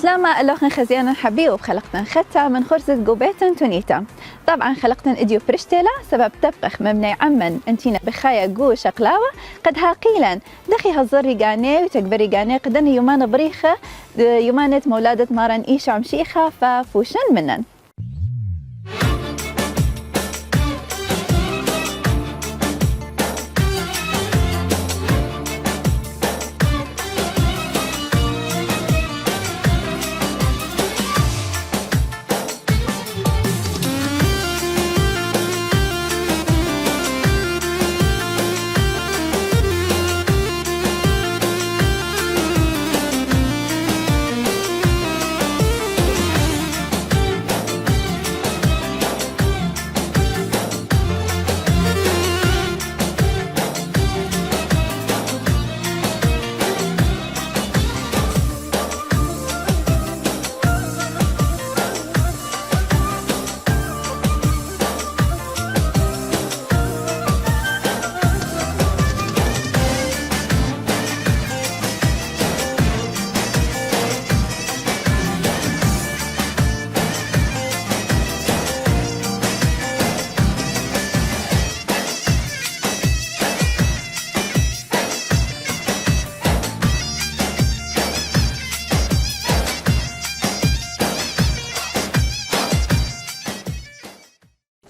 بسلامة اللوخن خزيانا حبي وبخلقتن ختا من خرزة قوبيتن تونيتا. طبعا خلقتن اديو برشتيلا سبب تبقخ مبني عمن انتينا بخايا قو شقلاوة قد هاقيلا دخي هالزري قاني وتكبري قاني قدن يومان بريخة يومانت مولادة مارن ايشا عمشيخة ففوشن منن.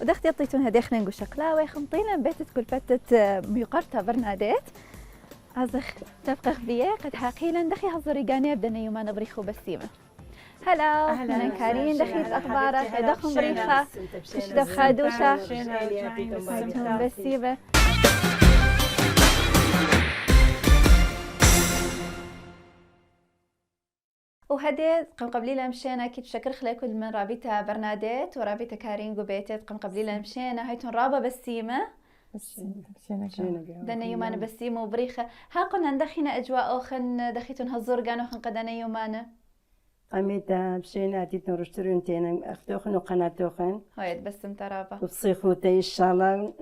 ودخت يطيتون هديخنا نقول شقلاوي خمطينا بيتت كل فتت ميقرتا برناديت عزخ تبقى خبيه قد حقيلا دخي هزري قاني بدنا يومان بريخو بسيمة. هلا من كارين دخيت اخبارك دخم بريخة تشتف خادوشة بسيمة. وهديت قم قبليلا مشينا كي بشكل خلي كل من رابطة برناديت ورابطة كارين قبيتت قم قبليلا مشينا هيتون رابة بسيمة دنا يومانا بسيمة وبريخة ها قلنا ندخينا أجواء أخن دخيتون هالزرقان وخن قدنا يومانا قميتا مشينا تيتون رشترون تينا أختوخن وقناتوخن هايد بسم ترابة وبصيخوتي إن شاء الله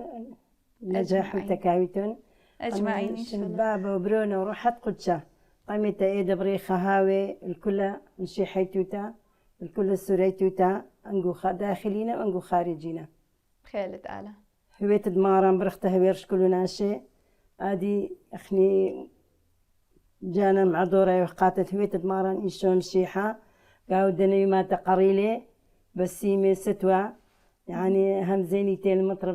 نجاح وتكاويتون أجمعين إن شاء الله. بابا وبرونا وروحت قدشة قميتا إيدا بريخة هاوي الكل نشي حيتوتا الكل سوريتوتا أنقو داخلين وأنقو خارجين خيلت آلة هويت دمارا برختها هويرش كلو ناشي ادي اخني جانا مع دورة وقاتت هويت دمارا ايشون شيحة قاو دنيا ما تقريلي بسيمي ستوى يعني هم زينيتين المطرة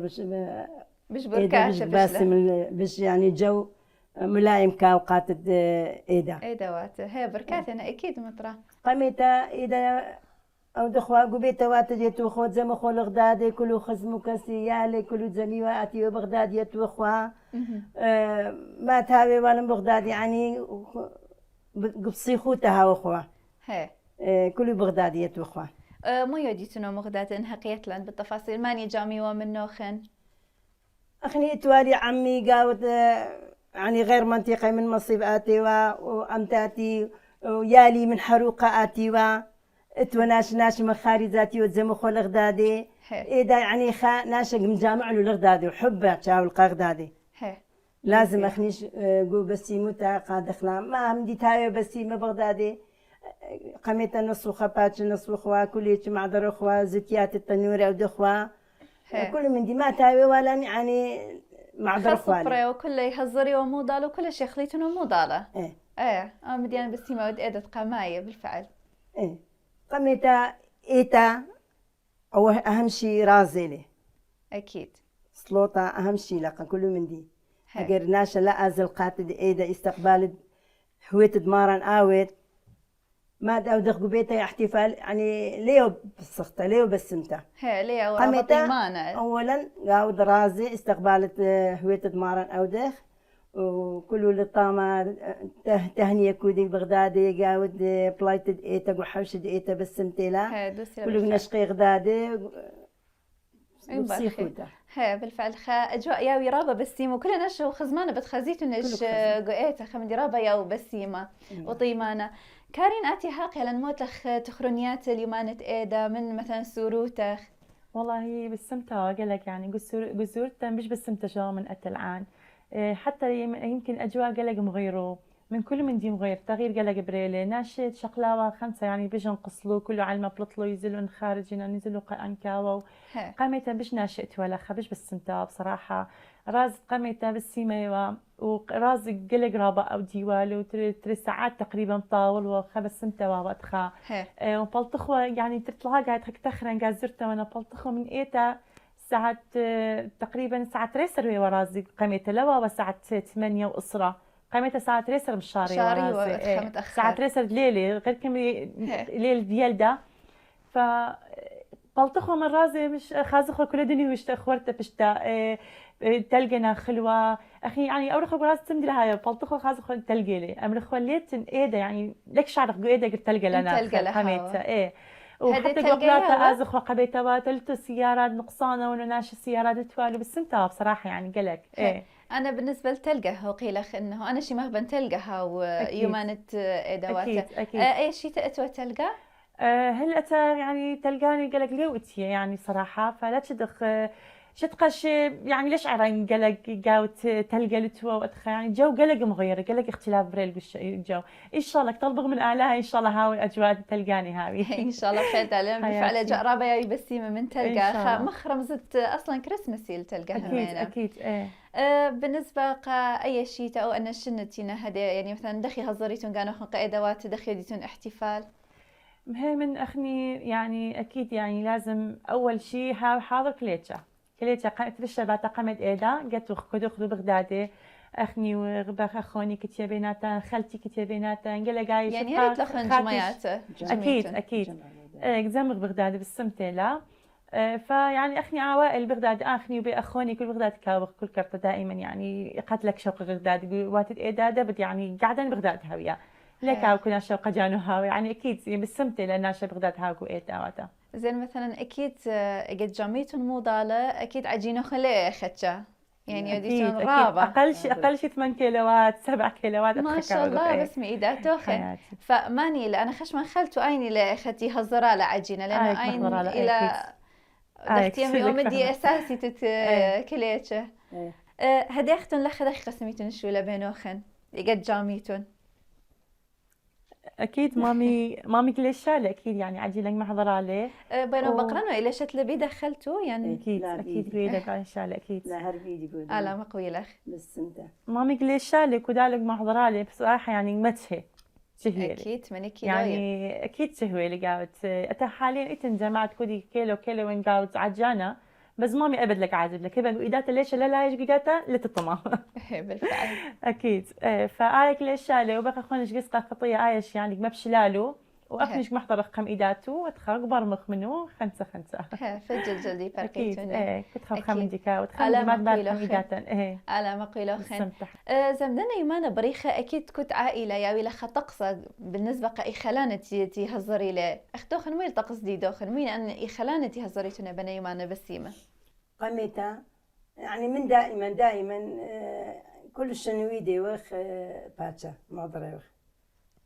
بش بركاشة باسم بش يعني جو ملايم كاو قاتت ايدا وات هي بركات انا اكيد مطرة قميتا ايدا او دخوا قبيتا واتجيتو خوت زمو خو لغدادي كلو خزمو كسيالي كلو زمي واتي بغداد يتوخوا ما تهاوي ولا بغداد يعني قبصيخو تهاو خوا هي كلو بغداد يتوخوا مو يوديتنو مغداد انها قيتلن بالتفاصيل ماني جامي ومن نوخن اخني توالي عمي قاوت يعني غير منطقة من مصيب آتي وأمتاتي ويالي من حروقة آتي اتوناش ناش مخارجاتي وزمو خو لغدادي إذا يعني ناش مجامع له لغدادي وحبه تشاو القغدادي لازم أخنيش قو بسيمو تا قادخلا ما هم دي تايو بسيمة بغدادي قميتا نصو خباتش نصو خوا كليش معذر خوا زكيات التنورة ودخوا كل من دي ما تايو ولا يعني معذر خوالي وكله يهزري ومو ضاله وكل شيء خليتنه مو ضاله ايه مديان بسيمة ود إيدة قماية بالفعل قميتا إيتا أو أهم شي رازيلي أكيد سلوطة أهم شي لقا كله من دي أجر ناشا لا أزل قاتد إيدا استقبال هويت دماران آويت ما دخ قبيتا احتفال يعني ليو بالسخطة ليو بسمتا ليو ورابطيمانا أولا قاود رازي استقبالت هويت دماران أودخ وكلوا للطامة تهنية كودي بغدادي قاود بلايتد إيتا وحوشد إيتا بالسمتيلا كلوا نشقي غدادي بصيخوتا هي بالفعل أجواء ياوي رابة بسيمة وكل نشو خزمانة بتخزيتو نش قوئيتا خمدي رابة ياو بسيمة وطيمانة كارين آتي هاقي لنموتلخ تخرونيات اليومانة إيدا من مثلا سوروتخ والله بالسمتة قالك يعني قصورتا مش بالسمتة شو من قتل عان حتى يمكن أجواء قالك مغيرو من كل من دي مغير تغيير قلق بريلة ناشد شقلاوة 5 يعني بيجن قصلو كله على بلطلو يزلون خارجنا نزلوا قنكاوة هي. قامتا بش ناشئت ولا خبش بالسمتا بصراحة راز قامتا بالسيمة وراز قلق رابع أو ديوالو 3 ساعات تقريبا طاول وخبس سمتا وابتخا هي. وبلطخوة يعني تطلع قاعد هك تخرن قاعد زرتها وانا بلطخوة من ايتا ساعة تقريبا ساعة ريسر ورازي قامتا لوا وساعة 8 وأسرة قامتا ساعة ريسر بالشاري شاري ورازي وأدخل متأخر. ساعة ريسر ليلي غير كم ليل ديال ده ف بلطخو من رازي مش خازخو كل دنيا وش تأخرت بشتا تلقنا خلوة أخي يعني أورخو براس تمدل هاي بلطخو خازخو تلقيلي أمرخو ليت إيدا يعني لك شعرخ إيدا قلت تلقى لنا تلقى لها قامتا إيه هذه وحتى تلقى قبلاتها ياها؟ ازخ وقبيتها تلتو سيارات نقصانه ولا ناش السيارات التوالي بس انت بصراحه يعني قلق ايه أنا بالنسبة لتلقى هو قيلخ إنه أنا شي مهبن تلقاها أكيد. ويومانت إدواته اكيد اكيد أي شي تأتوا تلقى؟ هل أتا يعني تلقاني قلق ليوتي يعني صراحة فلا تشدخ شتقش يعني ليش عران قلق قاوت تلقى لتوا وأتخا يعني جو قلق مغير قلق اختلاف بريل الجو إن شاء الله طلبغ من آلها إن شاء الله هاوي أجواء تلقاني هاوي إن شاء الله بخير تعلم بفعل حياتي. جرابة يا بسيمة من إن تلقى شاء الله. مخ رمزت أصلا كريسمسي لتلقى أكيد همينة أكيد إيه بالنسبة قا أي شيء أو أن شنتينا هدايا يعني مثلا دخي هزريتون كانوا خنقا إدوات دخي ديتون احتفال هي من أخني يعني أكيد يعني لازم أول شيء حاضر كليتشا قامت بالشبات قامت إيدا قلت خذوا بغدادي أخني وغباخ أخوني كتيبيناتا خالتي كتيبيناتا نقول جاي يعني هريت لخن جمعياته أكيد أكيد زمغ بغداد بالسمتيلا فيعني أخني عوائل بغداد أخني وبأخوني كل بغداد كاوخ كل كرت دائما يعني قتلك شوق بغداد واتد إيدا بدي يعني قاعدة بغداد هاوية لك أو كنا شوقة جانو هاوي يعني أكيد بالسمتي لأن بغداد هاكو إيدا واتا زين مثلا أكيد قد جميتون مو ضالة أكيد عجينة خليه خدشة يعني يديتون رابع أقل شيء 8 كيلوات 7 كيلوات ما شاء الله بس ميدا توخن فماني لأنا خشمن خلتو أيني لأختي هزرا لعجينة لأنه أين إلى دختي يوم دي أساسي تتكليتشه هديختن لخ دخ قسميتون شو لبينوخن قد جاميتون اكيد مامي كليشة اكيد يعني عجينة محضر عليه بينو بقرنو إلى شت لبي دخلتو يعني اكيد بيدك عشان اكيد لا هربيدي يقول على ما قويلخ بس انت مامي كليشة لك ودالك محضر عليه بصراحة يعني متشي شهيلي اكيد 8 كيلو يعني اكيد شهويلي قاوت اتا حاليا اتن جماعة كودي كيلو وين قاوت عجانة بس مامي ابد لك عازب لك يبقى ايداتا ليش لا يجي ايداتا لتطمع بالفعل اكيد فايك ليش شالي وبقى خونش قصة خطية ايش يعني ما بشلالو واخنش محضر رقم ايداتو وتخرج برمخ منه خمسة فجل جلدي بركيتوني كنت خاف من ديكا وتخمد ما تبالكم ايداتا على ما قيلو خن زمدنا يمانا بريخة اكيد كنت عائلة يا ويلا خطقصة بالنسبة قا إخلانتي تهزري له اختوخن وين طقس دي دوخن وين ان إخلانتي هزريتنا بنا يمانا بسيمة قميتا يعني من دائما كل الشنويدي وخ باتشا معذرة وخ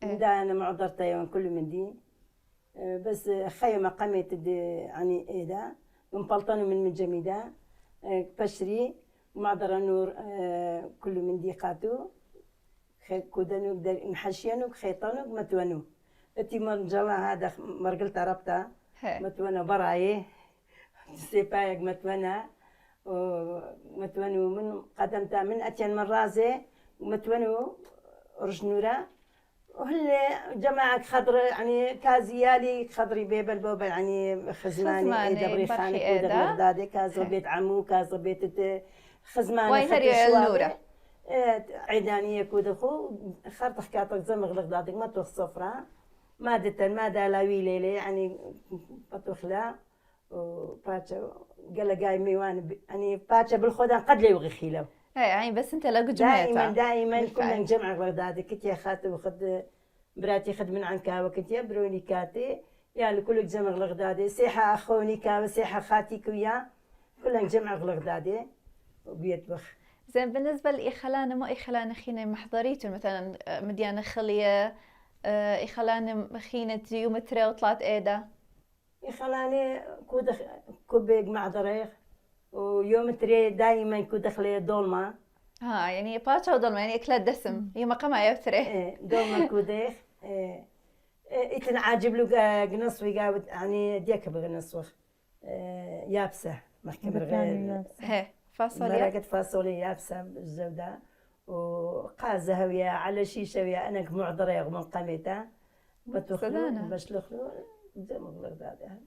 دا أنا معذرتي يوم كل من دي بس خيمة قميت يعني إيدا ومبلطنوا من جميدة بشري معذرة نور كل من دي قاتو كودنو محشينو خيطانو متونو أتي مرجلا هذا مرجلت ربطة متونو برايه سيبايق متونا ومتونو من قدمتا من أتين من رازي ومتونو رجنورة وهل جماعة خضر يعني كازيالي خضري بيبل بوبل يعني خزماني دبري خاني كودر بغدادي كازو بيت عمو كازو بيت خزماني ويهري النورة عيدانية كودخو خرط حكاتك زمغ لغدادك ما توخ صفرة ما دتن ما دالاوي ليلي يعني بطوخلا وباتشا قال جاي ميوان يعني باتشا بالخدان قد لي وغي خيلو يعني بس انت لاقو جمعتها دائما كنا نجمع بغداد كنت يا خاتي وخد براتي خد من عنكا وكنت يا بروني كاتي يعني كل جمع بغداد سيحة اخوني كا سيحة خاتي كويا كلنا نجمع بغداد وبيطبخ زين بالنسبة لإخلان ما إخلان خينا محضريتون مثلا مديانة خلية إخلان خينة يوم ترى وطلعت إيدا إخلاني كوبيق مع ضريخ ويوم تري دائما كود خليه دولمة ها يعني باتشا وضل يعني أكلات دسم هي مقامها يبتره دوما كوديخ إتن عاجب له قنص ويقاود يعني ديك بغنصوخ يابسة محكمة غير هي فاصوليا مرقة فاصوليا يابسة بالزودة وقازة ويا على شيشة ويا أنا معضرة من قميتها بتخلو بشلخلو زي ما قلت هذا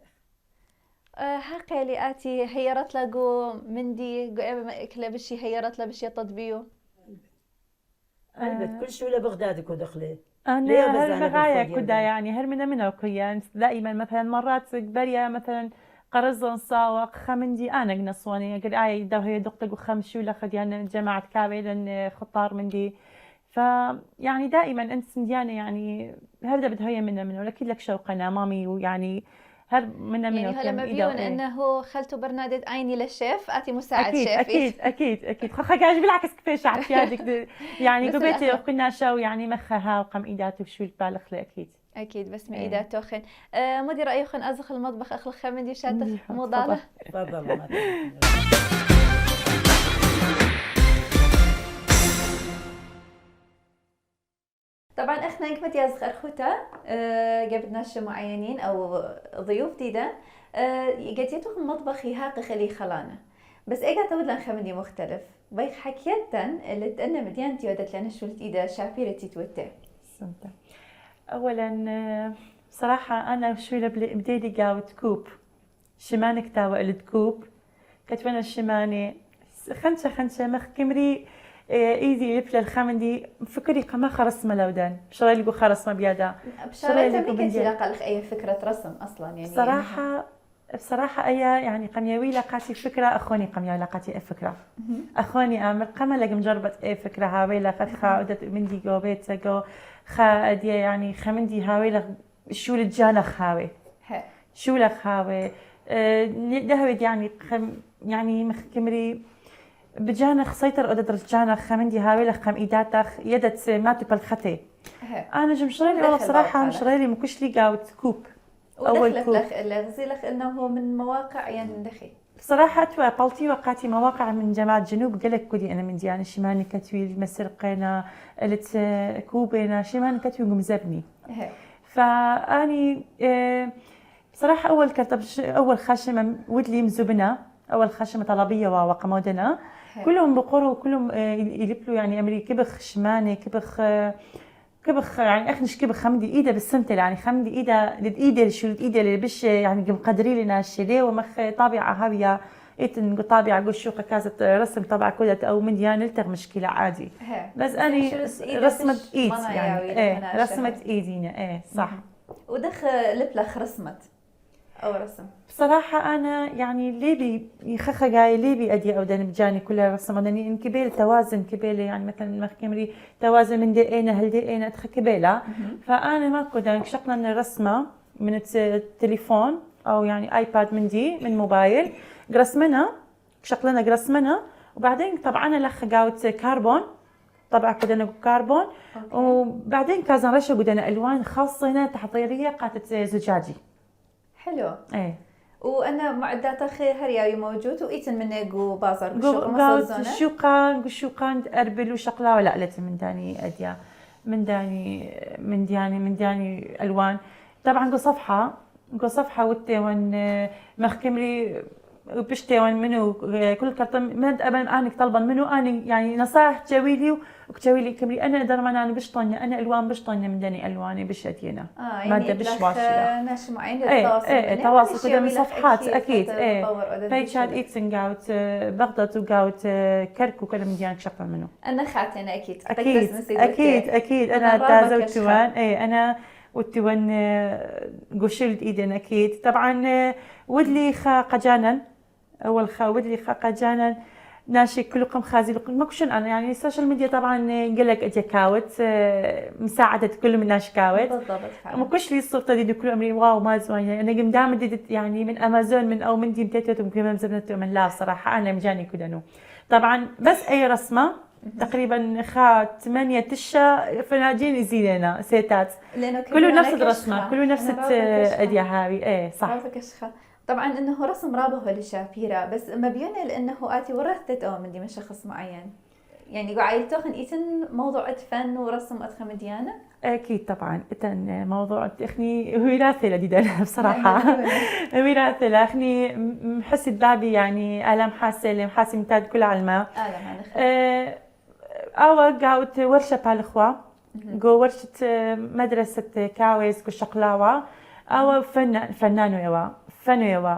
هاقي اللي آتي هيرت لقو مندي كلا بشي هيرت لبشي تطبيو قلبت كل شو لبغداد ودخلي أنا هالمغاية كدا يعني هرمنا وكيان دائما مثلا مرات بريا مثلا قرزن صاوق خمندي أنا جنصواني أقول آي ده هي دقتك وخمشو لخد يعني جماعة كابل خطار مندي فيعني دائما أنت سنديانة يعني هردا بدها هي منا ولكن لك شوقنا مامي ويعني هر منا يعني هلا ما بيون انه خلته برنادة عيني للشيف اتي مساعد أكيد شيف اكيد خاجاج بالعكس كيفاش عاد فيادك يعني قبيتي وقلنا شو يعني مخها وقم ايداتو شو البالغ اكيد اكيد بس ما ايدات توخن مودي رايي خن ازخ المطبخ اخلق خمندي شات موضاله تفضل طبعا احنا كنت يا زخر خوتا جبت ناس معينين او ضيوف ديدا جاتيتو المطبخ يهاق خلي خلانه بس اجا تود لان خمندي مختلف بيخ حكيتن اللي تأنا مديانتي ودت لنا شولت ايدا شابيرتي توته سمتا اولا صراحه انا شوي بديلي قاوت كوب شمانك تاوى التكوب كتوانا الشماني خنشة مخ كمري ايزي لفل الخمندي فكري قما خرس ملودان بشري لقو خرس ما بيادا بشري لقو بنتي لقالك اي فكرة رسم اصلا يعني بصراحة اي يعني قميوي لقاتي فكرة اخوني قميوي لقاتي اي فكرة اخوني امر قما لقم جربت اي فكرة هاوي لقد خاودت مندي جو بيت جو خا ادي يعني خمندي هاوي لق شو الجانا خاوي شو لك هاوي دهوي يعني مخ كمري بجانخ سيطر أدد رجانخ خمندي هاوي لك خم إيداتخ يدت ماتو بالختي أنا جمشريلي والله بصراحة مشريلي مكشلي قاوت كوب أول كوب لغزيلك إنه هو من مواقع يندخي بصراحة أتوا بلطي وقاتي مواقع من جماعة جنوب قلك كودي أنا من ديانة شماني كتوي مسرقنا قلت كوبينا شماني كتوي قمزبني فأني بصراحة أول خشمة ودلي مزبنة أول خشمة طلبية وقمودنا كلهم بقروا كلهم يلبلوا يعني أمري كبخ شماني كبخ يعني أخنش كبخ خمدي إيده بالسمتل يعني خمدي إيده شو الإيده اللي بش يعني مقدري لنا الشيء ومخ طابعة هاوية إيتن طابعة قول شو كازت رسم طبعة كودت أو من ديان التغ مشكلة عادي بس أنا رسمة إيد يعني رسمة إيدينا صح ودخل لبلخ رسمت أو رسم بصراحة أنا يعني ليبي يخخ جاي ليبي أدي أو دن بجاني كلها رسم دني إن كبيل توازن كبيلة يعني مثلا مخكمري توازن من دقيقة هل دقيقة أدخل كبيلة فأنا ما كنت شقنا من الرسمة من التليفون أو يعني آيباد من دي من موبايل رسمنا شقلنا رسمنا وبعدين طبعا لخ جاوت كربون طبعا كدنا كربون وبعدين كازن رشة بدنا ألوان خاصة هنا تحضيرية قاتت زجاجي حلو وانا معدات اخي هرياوي موجود وايتن من جو بازار شوقان اربل وشقلا ولا لت من داني اديا من داني الوان طبعا جو صفحه وتون مخكمري وبشتي منو كل كرتون من قبل انك طلبا منو انا يعني نصائح تجاويلي وكتجاويلي كمري انا اقدر ما انا بشطني انا الوان بشطني من داني الواني بشتينا ماده بشواشيه ماشي معين تواصل كده من صفحات اكيد بيتشات ايتسن جاوت بغداد وجاوت كركو كده من ديانك شقه منو انا خاتنا اكيد اكيد انا تازوت وان انا وتون قشلت ايدن اكيد طبعا ودلي قجانا اول ودلي قجانا ناشي كلكم خازي ما كشن انا يعني السوشيال ميديا طبعا قلك اجي كاوت مساعده كل من ناش كاوت بالضبط ما كش لي الصورة دي كل امري واو ما زوين انا قم دام يعني من امازون من او من دي متيتو وكمان زبنت من لا صراحه انا مجاني كدنو طبعا بس اي رسمه تقريبا 8 تشا فناجين يزيدنا سيتات كله نفس الرسمه كله نفس اديا هاوي صح طبعا انه رسم رابه للشابيرة بس ما بيوني لانه اتي ورثت من دي من شخص معين يعني قاعد تاخن إيتن موضوع فن ورسم أدخل مديانة؟ أكيد طبعا إتن موضوع إخني وراثة لدينا بصراحة. وراثة لأخني محس الدابي يعني ألم حاسة متاد كل علماء. أول قاوت ورشة بالخوا جو ورشة مدرسة كاويس كشقلاوة أو فنانو يوا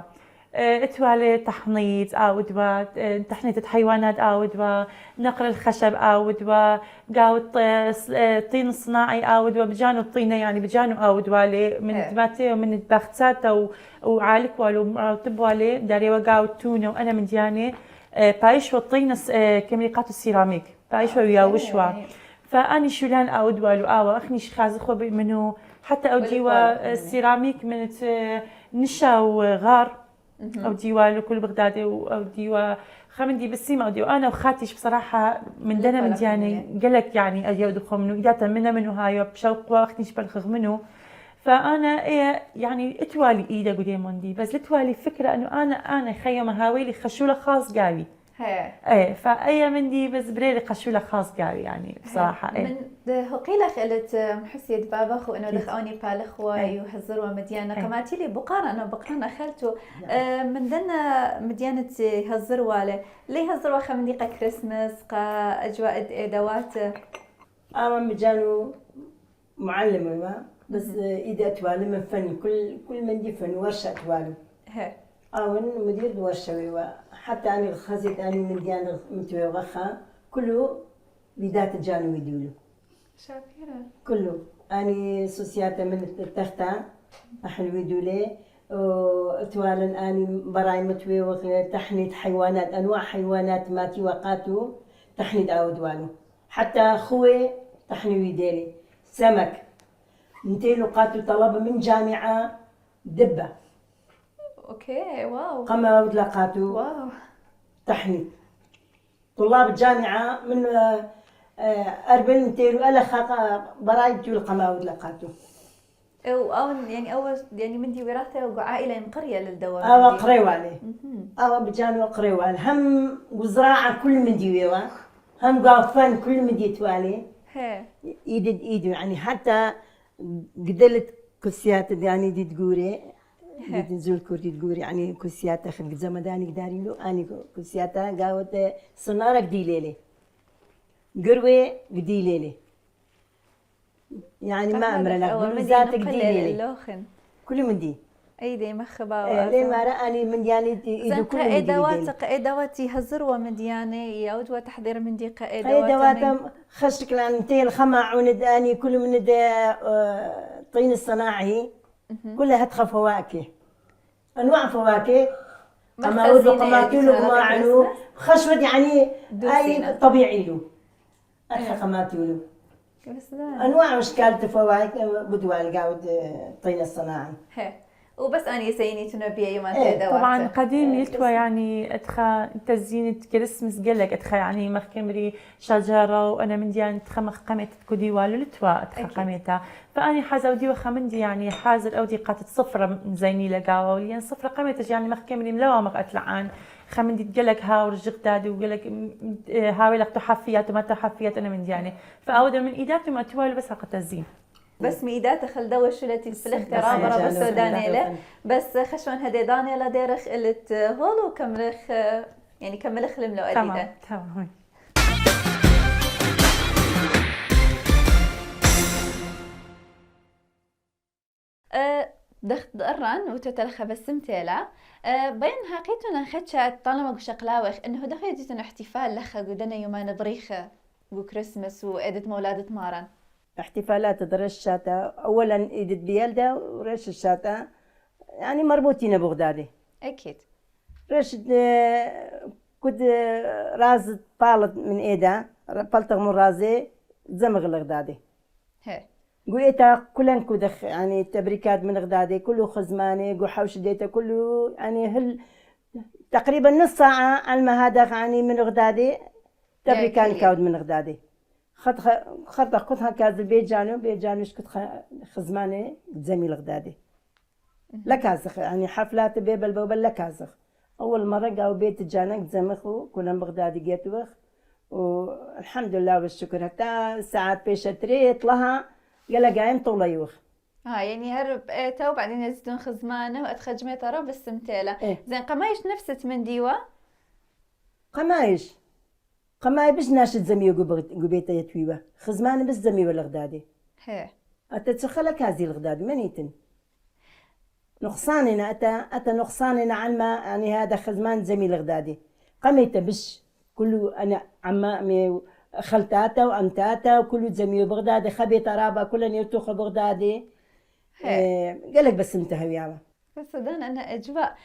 اتوالي تحنيط أو دوا تحنيط الحيوانات أو دوا نقل الخشب أو دوا قاوت طين صناعي أو دوا بجانو الطينة يعني بجانو أو دوالي من دباتي ومن الباختات أو وعالك والو تبوالي داري وقاوت تونو أنا من دياني بايش والطينة كميقات السيراميك بايش ويا وشوا فاني شولان او دوالو او اخني شخازخو منو حتى او ديوا السيراميك من نشا وغار او ديوا كل بغدادي او ديوا خمندي بالسيما او ديوا انا وخاتيش بصراحه من دنا من دياني قالك يعني اجي ادخل منو اذا منو هاي بشوق واختنيش بالخغ منو فانا إيه يعني اتوالي ايدا قديمون دي بس لتوالي فكره انه انا خيم هاويلي خشوله خاص قالي ايه فاي من دي بس بريلي قشوله خاص قالي يعني بصراحه من هقيله قالت محسيد بابخ وانه دخوني بالخوا يهزروا مديانه قماتي لي بقاره انا بقرنا خالته من دنا مديانه يهزروا له ليه يهزروا خمديقه كريسماس قا اجواء ادوات مجانو معلمه بس اذا توالي من فن كل من دي فن ورشه توالي مدير ورشه حتى أنا خزيت أنا من ديان متوي وغخا كله بداية جانو يدولو شاكرة كله أنا سوسياتا من التختة أحلو يدولي وتوالن أنا براي متوي وغ تحنيد حيوانات أنواع حيوانات ماتي وقاتو تحنيد أود والو حتى خوي تحنيو يديري سمك نتيلو قاتو طلب من جامعة دبة اوكي واو قما ودلقاتو واو تحنيط طلاب الجامعة من أربعين تيرو ألا خاقة برايتو القما ودلقاتو أو يعني مندي وراثة وعائلة من قرية للدوام أو قريوا عليه أو بجانو قريوا عليه هم وزراعة كل مديوة هم قافان كل مديت عليه إيد يعني حتى قدلت كسيات يعني دي تقولي نزول كورتي تقولي يعني كسياتا خلق زمداني داري له أنا كسياتا قاوت صنارة قدي ليلي قروي قدي ليلي يعني ما أمر لك بلوزات قدي ليلي كل من دي أي دي مخبا ليه ما رأني من دياني إيدو كل من دي قائدوات يهزروا من دياني يعود وتحضير من دي قائدوات خشك لان تيل خمع ونداني كل من طين الصناعي كلها تخف فواكه انواع فواكه اما ودو قماتيلو قماعنو خشود يعني اي طبيعي له اخي قماتيلو انواع واشكال فواكه بدوال قاعد طين الصناعي وبس أنا سيني تنبيه يوم تدوات طبعا قديم يلتوا يعني أدخى تزيين كريسمس قلق أدخى يعني مخكمري شجرة وأنا من ديان أدخى مخقمت كودي والو لتوا أدخى قمتها فأنا حازة ودي وخمندي يعني حازر أودي قاتت صفرة زيني لقاوة وليان صفرة قمتها يعني مخكمري ملوا مقتلعان خمندي تقلق هاور جغدادي وقلق هاوي لك تحفيات وما تحفيات أنا من دياني فأودر من إيداتي ما توالو بس حق تزيين بس ميدات خل دوا شلتي في الاختراع برا بالسودانية بس خشون هدي دانيلا ديرخ قلت هولو كملخ يعني كملخ لملو أديدا تمام دخت دران وتتلخى بسمتيلا بين هاقيتنا خدشة طالما شقلاوخ انه دخيتنا احتفال لخا قدنا يومان بريخة وكريسمس وإدت مولادة ماران احتفالات درش الشاتا اولا ايدت بيلدا ورش الشاتا يعني مربوطين بغدادي اكيد رش كنت راز بالط من ايدا بالط من رازي زمغ الغدادي قويتا كلن كودخ يعني تبريكات من غدادي كله خزماني قو حوش ديتا كله يعني هل تقريبا نص ساعة على ما هذا يعني من غدادي تبريكان كاود من غدادي خط قطها كاز بيجانو كنت خزماني زميل غدادي لكازخ يعني حفلات بيبل لكازخ اول مره قاو بيت جانك زمخو كلهم بغدادي جيتوخ والحمد لله والشكر حتى ساعات بيش تريت لها قال قايم طول يوخ. يعني هرب بقيتها وبعدين يزدون خزمانة وأدخل جميتها رب السمتيلة. إيه. زين قمايش نفست من ديوة؟ قماي بش ناشد زميو قبيتا يتويوه خزمان بس زميو الغدادي هي أتتسخلك هذه الغداد منيتن نقصاننا أتا نقصاننا عن ما يعني هذا خزمان زميل الغدادي قميته بش كله أنا عمامي خلتاته وأمتاته وكله زميل بغدادي خبي ترابة كله يرتوخ بغدادي. قالك بس انتهى يابا بس دان أنا أجواء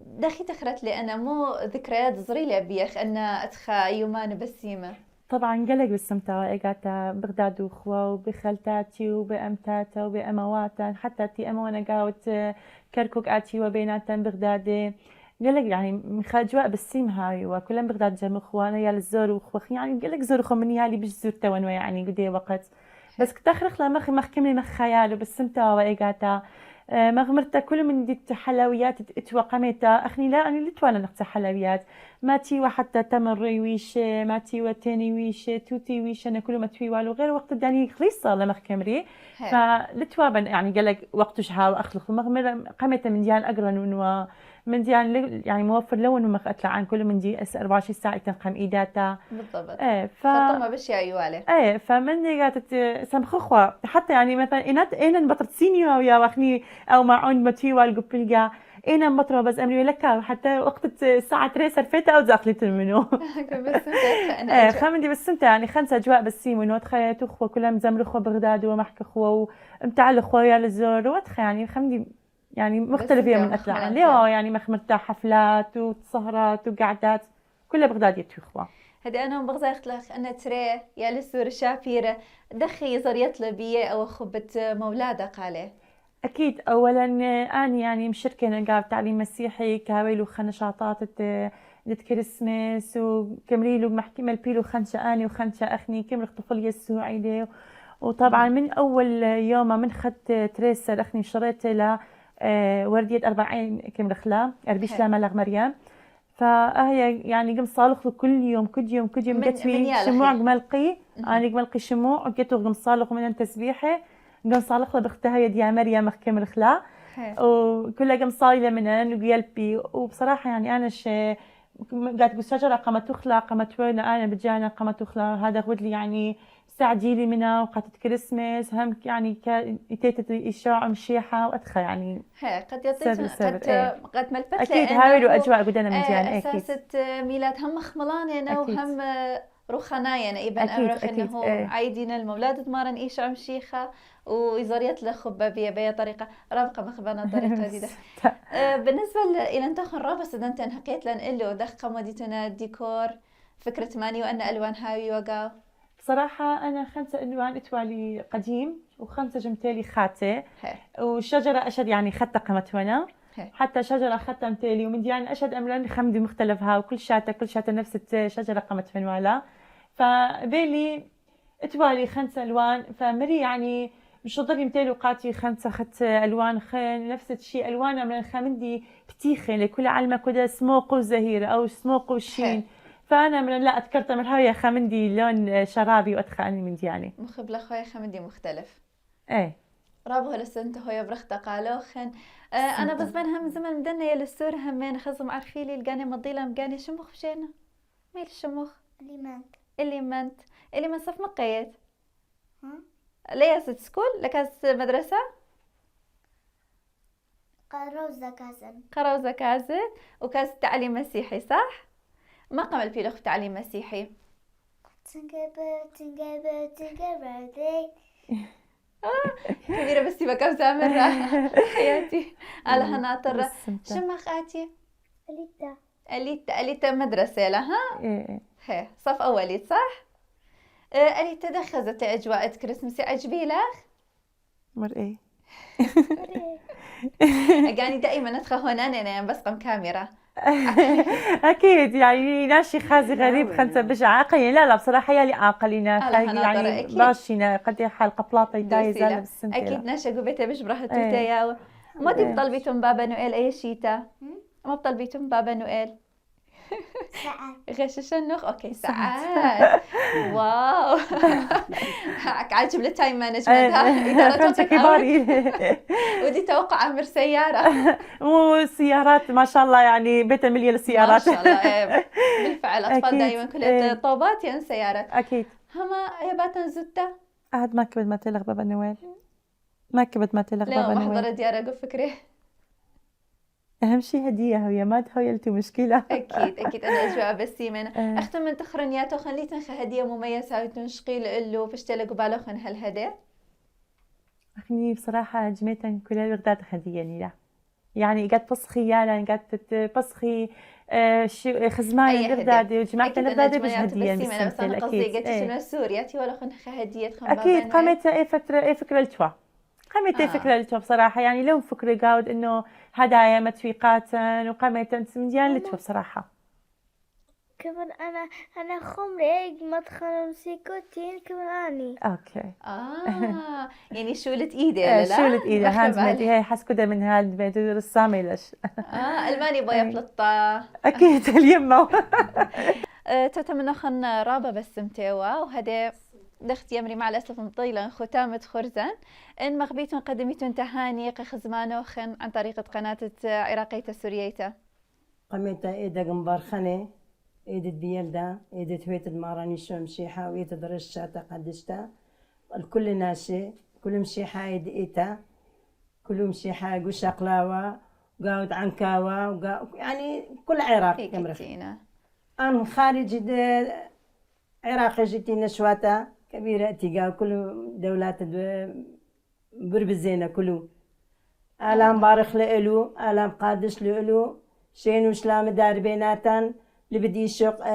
دخي تخرت لي أنا مو ذكريات صغيرة بيخ أنا أتخا يومان بسيمة. طبعا قلق بالسمتة قاعدة بغداد وخوة وبخالتاتي وبأمتاتا وبأمواتن حتى تي أموانا قاوت كركوك آتي وبيناتن بغداد قلق يعني مخ أجواء بالسيم هاي وكلهم بغداد جم أخوانا يا للزور وخوة يعني قلق زور أخو من يالي بيش زور توان يعني قدي وقت بس كتخرخ لا مخ كملي مخ خيال وبالسمتة وإيقاتا مغمرتا كل من ديت حلويات اتوقمتا اخني لا اني لتوانا نقطع حلويات ما تي حتى تمر ويش ما تي وتاني ويش توتي ويش انا كل ما تي والو غير وقت داني خليصه لما خمري فلتوابا يعني قال لك وقت شها واخلق مغمر قمت من ديان اقرن من ديان يعني موفر لون وما اطلع عن كل من دي 24 ساعه تنقم ايداتا بالضبط. فطمه بشي يوالي. فمن قالت سمخخوا حتى يعني مثلا اين بطرسيني ويا واخني او معون متي والقبلقا اين بطرة بس امري لك حتى وقت الساعه 3 صرفت او دخلت منه بس انت خمدي بس انت يعني خمسه اجواء بسيم ونو تخيت اخوه كلهم زمر اخوه بغداد ومحك اخوه ومتعل اخوه يا للزور وتخ يعني خمدي يعني مختلفه من اطلع اليوم يعني مخمرتا حفلات وسهرات وقعدات كلها بغداد يتو اخوه. هدي أنا بغزايخت لك أنا تري يا لسور شابيرة دخي زريت لبيه أو خبة مولادك عليه. أكيد أولاً أنا يعني مشاركة نقاب تعليم مسيحي كاويلو خنشاطات كريسماس وكمريلو محكمة البيلو خنشة أنا وخنشة أخني كمرخ طفل يسوع إليه وطبعاً من أول يوم من خدت تريسر أخني شريت له وردية 40 كمرخ لا أربيش لا ملغ مريم فهي يعني قم صالخ كل يوم قتوي شموع قملقي أنا قملقي شموع وقتو قم صالخ من تسبيحه قم صالخ بختها يا مريم مخكم رخلا وكلها قم صايله منن وقلبي وبصراحه يعني انا قالت بالشجره قامت تخلى قامت وين انا بتجانا قامت تخلى هذا غد لي يعني ساعدي لي منها وقت كريسماس هم يعني تيتت اشاع مشيحه وادخل يعني قد يطيق قد ملبت اكيد هاي اجواء قدنا من جان اكيد اساسه ميلاد هم خملانه وهم روخناينا ايبن امرخ انه عايدين المولاد تمارن ايشع مشيخه ويزريت له خبابيه بأي طريقه رابقه مخبنا طريقه جديده. بالنسبه الى انت خرابه انت حكيت لن له دخه موديتنا ديكور فكره ماني وان الوان هاوي وقا بصراحه انا 5 الوان اتوالي قديم و5 جمتالي خاتة والشجره اشد يعني خطه قمت وانا حتى شجره خطه متالي ومن يعني اشد امران خمدي مختلفها وكل شاته نفس الشجره قمت فنوالا فبيلي اتوالي 5 الوان فمري يعني مش ضري متالي وقاتي 5 خت الوان نفس الشيء الوان من خمدي بتيخه لكل علمه كده سموق وزهيره او سموق وشين فانا من لا اذكرت من هاي خمندي لون شرابي وادخلني من دياني مخبله خويا خمندي مختلف رابو هلسنت هويا برخت قالوخن انا بس بين هم زمن مدنا يا للسور همين خزم عرفيلي لقاني مضيله مقاني شمخ بشينا ميل الشمخ اللي منت صف مقيت ليه ست سكول لكاس مدرسه قروزة كازن وكاس تعليم مسيحي صح؟ ما قام البيلوخ تعليم مسيحي كبيرة بس يبقى كم سامر حياتي على هناطر شمخ آتي أليتا مدرسة لها هي صف أولي صح؟ أليتا دخزت أجواء كريسمس عجبي لك؟ مرئي يعني دائما ندخل هون أنا بس قم كاميرا اكيد يعني ناشي خازي غريب 5 بش عاقلين لا بصراحه يا لي عاقلين يعني باشينا قد حال قبلاطه داي زال بالسنه اكيد ناشا قبيته بش براحه توتا يا ما تطلبيتم بابا نويل اي شيتا ما بطلبيتم بابا نويل غش النخ اوكي ساعات واو عاجب للتايم مانجمنت فهمت كباري. ودي توقع عمر سيارة مو سيارات ما شاء الله، يعني بيت المليون ما السيارات. شاء الله بالفعل أطفال أكيد. دائما كلها طوبات يعني سيارات. اكيد. هما يباتن زتا عاد ما كبد ما تلغ بابا نويل، ما كبد ما تلغ لا بابا ما نويل. حضر ديارة قف فكرة. اهم شيء هديه هي ما تهويلتي مشكله. اكيد انا اجواء بسيمة اختم من تخرنياتو خليتن هديه مميزه هاوتن شقيل له بشتلق قبالوخن هالهديه. اخني بصراحه جميتن كل الغداد هديه نيلا، يعني قد بصخي يالا قد بصخي شو خزمان الغداد وجمعت الغداد بس هديه بس انا قصدي قلت شنو سورياتي ولا خن هديه خن اكيد قامت اي فكره التوا قامت فكره التوا بصراحه، يعني لو فكره قاود انه هدايا متفيقات وقامت انت مديان التوا بصراحه. كمان أنا خمري مدخل مسيكوتين كمان أني. اوكي. يعني شولت ايدي لا شولت ايدي هاند ميدي هي حس كده من هاند ميد رسامي ليش. الماني بويا فلطة اكيد اليمه. تتمنى خن رابا بس متوا وهذا دخت يمري مع الأسف مطيلا ختامة خرزان إن مغبيتون قدميتون تهاني قخزمانوخن عن طريقة قناة عراقية سورييتا. قميتا إيدا قنبار خني إيدة بيلدا إيدة هويت الماراني شو مشيحة وإيدة درشة تقدشتا الكل ناشي كل مشيحة إيد إيتا كل مشيحة قوشا قلاوة قاود عنكاوة يعني كل عراق كمرخينا أنا خارج عراقي جيتي نشواتا كبيرة تيجا كل دولات بربزينا كله آلام بارخ لإلو آلام قادش لإلو شين وشلام دار بيناتن اللي بدي شق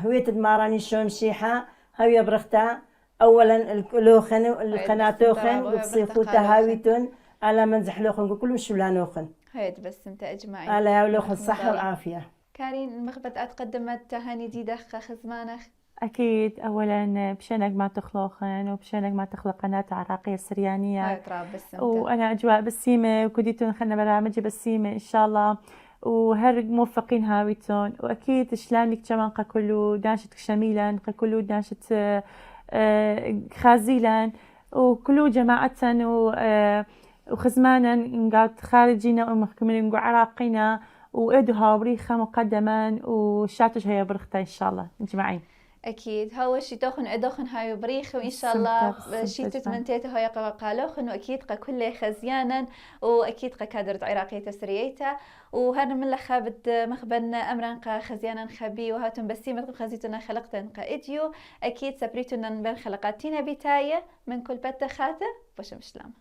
هوية الماراني شو مشيحة هاوية برختا أولا الكلوخن القناتوخن وبصيفوتا هاويتون على منزح لوخن كلهم شولانوخن هيد بس انت اجمعي على يولوخن الصحة والعافية. كارين المخبت قدمت تهاني جديدة خزمانخ. أكيد أولاً بشأنك ما تخلقن وبشأنك ما تخلق قناة عراقية سريانية وأنا أجواء بسيمة وكديتون خلنا برامج بسيمة إن شاء الله وهر موفقين هاويتون وأكيد شلانك كمان كله دانشت شميلا كله دانشت خازيلا وكله جماعة وخزمانا نقعد خارجينا ومحكمين عراقينا وإدها بريخة مقدما وشاتش هي برختها إن شاء الله نجمعين. أكيد هو شي توخن عدوخن هاي بريخ وإن شاء الله شي تتمنتيته هاي قالوخن وأكيد كله خزيانا وأكيد كادرة عراقية سرييتا وهذا من لخابت مخبن أمران خزيانا خبي وهاتم بسيمة خزيتنا خلقتن إديو أكيد سبريتنا بين خلقاتنا بتاية من كل بتخاتة وشم سلام.